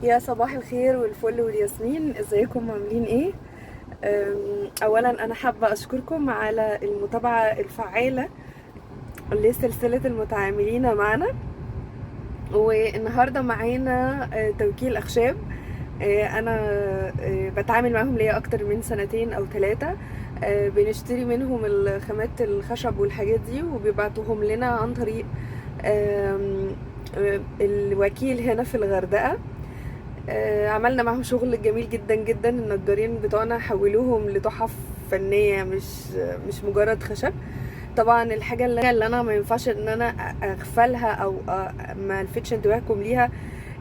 يا صباح الخير والفل والياسمين، ازيكم عاملين ايه؟ اولا انا حابة اشكركم على المتابعة الفعالة لسلسلة المتعاملين معنا. والنهاردة معانا توكيل اخشاب. انا بتعامل معاهم ليا اكتر من سنتين او 3. بنشتري منهم الخامات الخشب والحاجات دي وبيبعتوهم لنا عن طريق الوكيل هنا في الغردقة. عملنا معاهم شغل جميل جدا جدا. النجارين بتوعنا حولوهم لتحف فنية، مش مجرد خشب. طبعا الحاجة اللي انا ما ينفعش ان انا اغفلها او ما الفتش انتباهكم ليها،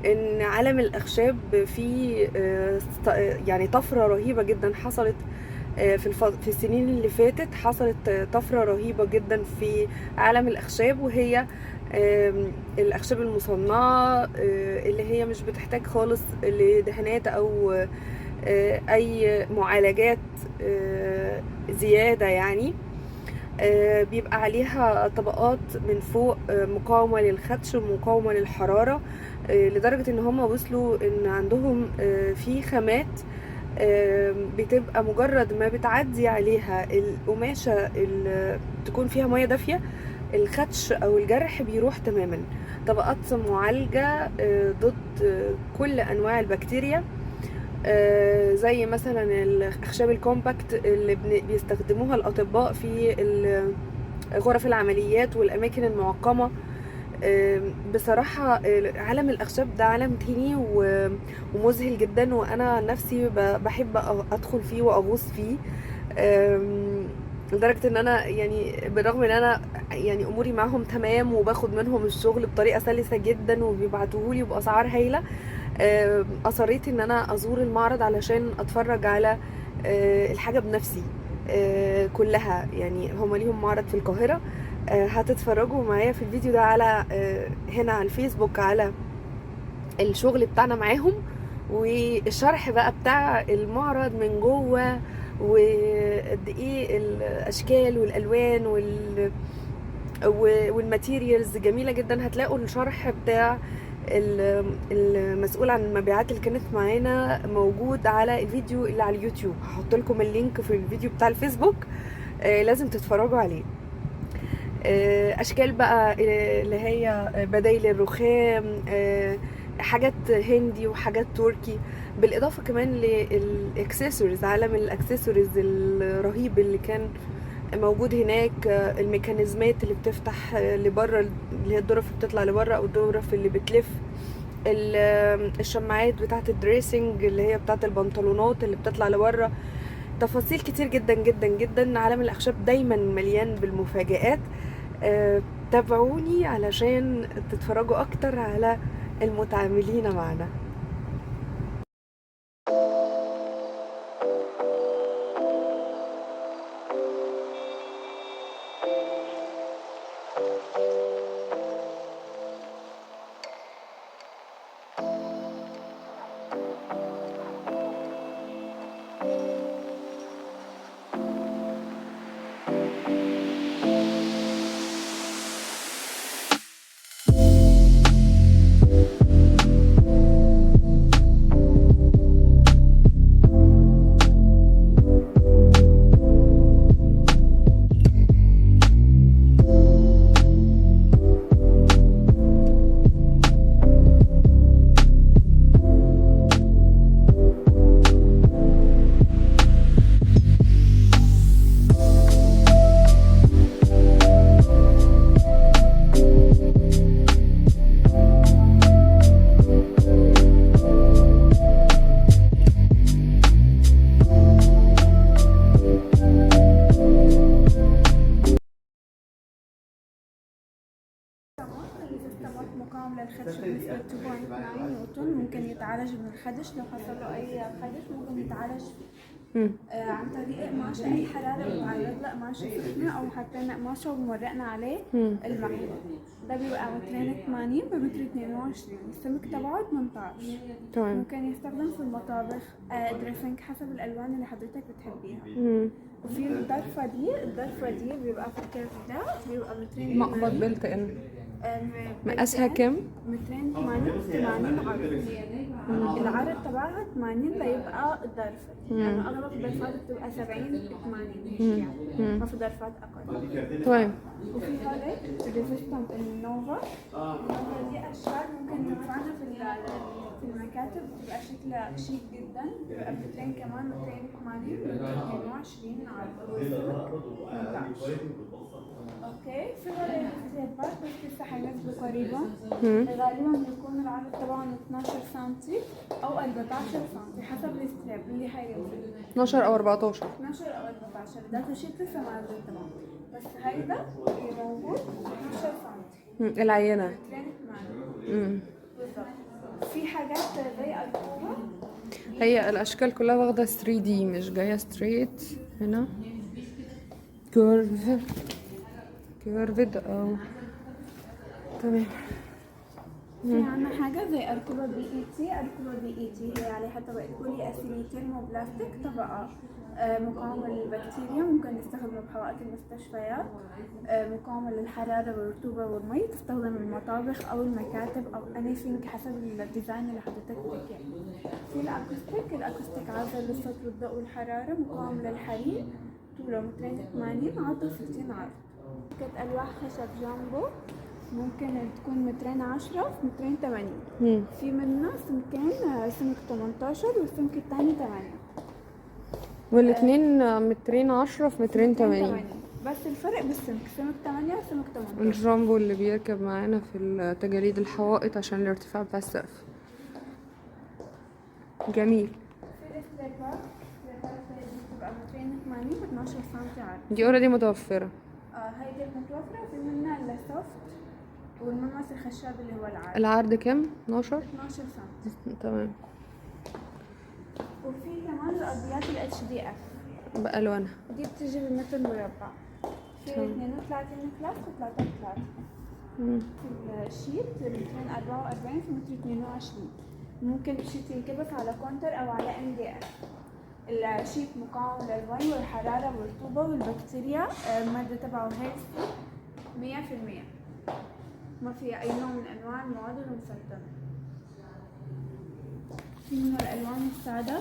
ان عالم الاخشاب فيه طفرة رهيبة جدا حصلت في السنين اللي فاتت. حصلت طفرة رهيبة جدا في عالم الاخشاب، وهي الاخشاب المصنعة، اللي هي مش بتحتاج خالص لدهانات او اي معالجات زيادة. بيبقى عليها طبقات من فوق، مقاومة للخدش ومقاومة للحرارة، لدرجة ان هم وصلوا ان عندهم في خامات، بتبقى مجرد ما بتعدي عليها القماشة اللي تكون فيها مية دافية، الخدش او الجرح بيروح تماما. طبقات معالجة ضد كل انواع البكتيريا، زي مثلا الاخشاب ال compact اللي بيستخدموها الاطباء في غرف العمليات والاماكن المعقمة. بصراحة، عالم الاخشاب ده عالم تاني ومذهل جدا، وانا نفسي بحب ادخل فيه واغوص فيه. لدرجة ان انا بالرغم ان انا اموري معاهم تمام وباخد منهم الشغل بطريقة سلسة جدا وبيبعتوهولي باسعار هايلة، اصريت ان انا ازور المعرض علشان اتفرج على الحاجة بنفسي كلها. هما ليهم معرض في القاهرة، هتتفرجوا معايا في الفيديو ده هنا على الفيسبوك على الشغل بتاعنا معاهم، والشرح بقى بتاع المعرض من جوه، وقد ايه الاشكال والالوان وال materials جميلة جدا. هتلاقوا الشرح بتاع المسؤول عن المبيعات اللي كانت معانا موجود على الفيديو اللي على اليوتيوب. هحط لكم ال link في الفيديو بتاع الفيسبوك، لازم تتفرجوا عليه. اشكال بقى، اللي هي بدايل الرخام، حاجات هندي وحاجات تركي، بالاضافة كمان للاكسسوارز، عالم الاكسسوارز الرهيب اللي كان موجود هناك، الميكانيزمات اللي بتفتح لبره، اللي هي الدرف اللي بتطلع لبره او الدرف اللي بتلف، الشماعات بتاعه ال dressing اللي هي بتاعه البنطلونات اللي بتطلع لبره. تفاصيل كتير جدا جدا جدا. عالم الاخشاب دايما مليان بالمفاجآت. تابعوني علشان تتفرجوا اكتر على المتعاملين معنا. مقاوم للخدش بنسبة 2.9 نيوتن، ممكن يتعالج من الخدش لو حصل له أي خدش، ممكن يتعالج عن طريق قماشة، أي حرارة بتعرض لها قماشة سخنة أو حطينا قماشة ومرقنا عليه المحلول. ده بيبقى مترين 80 بمتر 22، السمك تبعه 18. تمام. ممكن يستخدم في المطابخ، dressing، حسب الالوان اللي حضرتك بتحبيها. وفي الضرفه دي، الضرفه دي بيبقى في ال curve ده، بيبقى مترين مقبض 80. built in. مقاسها كام؟ مترين 80 80 عرض، العرض تبعها 80 ليبقى الضرفة دي، لأنه أغلب الضرفات بتبقى 70 80 هيك يعني، ما في ضرفات أقل. تمام. وفي هذا ال resistant النوفا، النوفا دي أشكال ممكن تنفعنا في المكاتب، بتبقى شكلها شيك جدا، بيبقى مترين كمان، مترين 80 متر 22 عرض، والسمك 18. okay، في هذا الستريبات بس لسه حينزلوا قريبا. غالبا بيكون العرض تبعهم 12 سنتي او 14 سنتي حسب ال strip اللي حينزل. 12 او 14. 12 او 14، data sheet لسه ما نزل تمام، بس هيدا اللي موجود 12 سنتي. العينة. مترين 8. بالضبط. في حاجات زي الكوبا. هي الاشكال كلها واخدة 3D، مش جاية straight، هنا curve، curved او تمام. في عنا حاجة زي أركوبا PET. أركوبا PET هي عليها طبقة polyethylene thermoplastic، طبقة مقاومة للبكتيريا، ممكن نستخدمه بحوائط المستشفيات، مقاومة للحرارة والرطوبة والمي، تستخدم المطابخ أو المكاتب أو anything حسب ال design اللي حضرتك بدك إياه. في ال acoustic، ال acoustic عازل للصوت والضوء والحرارة، مقاوم للحريق، طوله مترين 80 عرضه 60 عرض. كانت ألواح خشب جامبو، ممكن تكون مترين 10 في مترين 80. في منه سمكين، سمك 18 والسمك التاني 8. والاتنين مترين 10 في مترين 80. 80، بس الفرق بالسمك، سمك 8 وسمك 18. الجامبو اللي بيركب معانا في تجاليد الحوائط عشان الارتفاع بتاع السقف. جميل. في الستريبات، الستريبات دي بتبقى مترين 80 ب 12 سنتي عرض. دي already متوفرة. اه، هيدي المتوفرة، وفي منها ال soft والملمس الخشب اللي هو العادي. العرض كام؟ 12؟ 12 سنتي. تمام. وفي كمان الأرضيات ال HDF. بألوانها. دي بتجي بالمتر مربع، في 32 plus و 33. في ال sheet مترين 44 في متر 22، ممكن ال sheet ينكبس على counter أو على MDF. ال sheet مقاوم للمي والحرارة والرطوبة والبكتيريا، المادة تبعه healthy 100%، ما فيها أي نوع من أنواع المواد المسرطنة. في منه الألوان السادة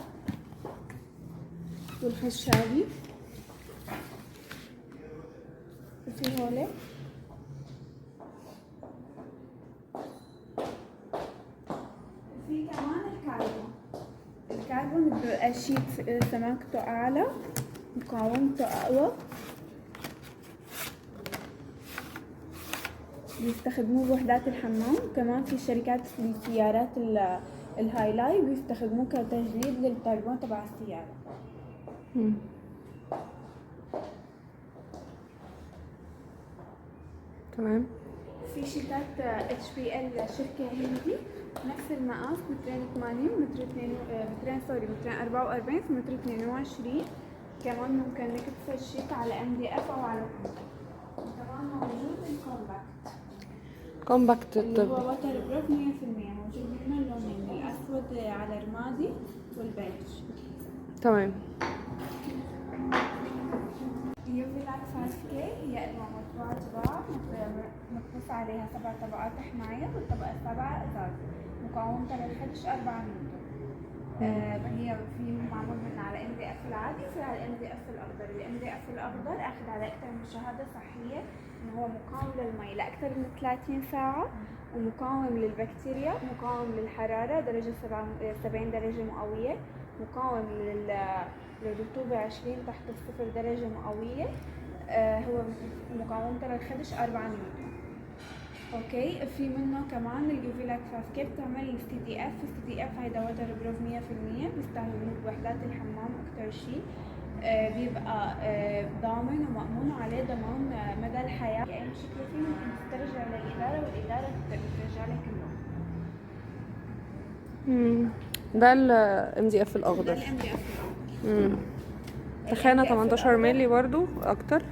والخشابي، وفي هولي، وفي كمان الكربون. الكربون بيبقى sheet سماكته أعلى، مقاومته أقوى، بيستخدموه بوحدات الحمام. كمان في شركات السيارات الهايلاي بيستخدموه كتجليد للكربون تبع السيارة. تمام. في شيتات HPL شركة هندي، نفس المقاس مترين 80 متر 2 مترين sorry مترين 44 في متر 22. كمان ممكن نكبس ال sheet على MDF او على counter. طبعا موجود ال compact. compact اللي الطبي هو waterproof 100%، موجود منه اللونين، الاسود على رمادي والبيج. تمام. UV Lac 5K هي انواع مطبوعة طباعة، مكبوس عليها 7 طبقات حماية، والطبقة السابعة ازاز، مقاومتها للخدش 4 نيوتن. هي في معمول منها على MDF العادي وفي على MDF الاخضر. ال MDF الاخضر اخذ على اكثر من شهادة صحية انه هو مقاوم للمي لاكثر من 30 ساعة، ومقاوم للبكتيريا، مقاوم للحرارة درجة 70 درجة مئوية، مقاوم للرطوبة 20 تحت الصفر درجة مئوية. هو مقاومته للخدش 4 نيوتن. okay، في منه كمان ال UV Lac 5K بتعمل السي دي اف. السي دي اف هيدا waterproof 100%، بيستخدموه بوحدات الحمام اكثر شيء. بيبقى ضامن ومأمون عليه ضمان مدى الحياة. اي مشكلة فيه ممكن تسترجع للإدارة والإدارة بترجع لك اللون. ده ال MDF الاخضر. ده ال MDF الاخضر. تخانة 18 مللي برضو اكتر.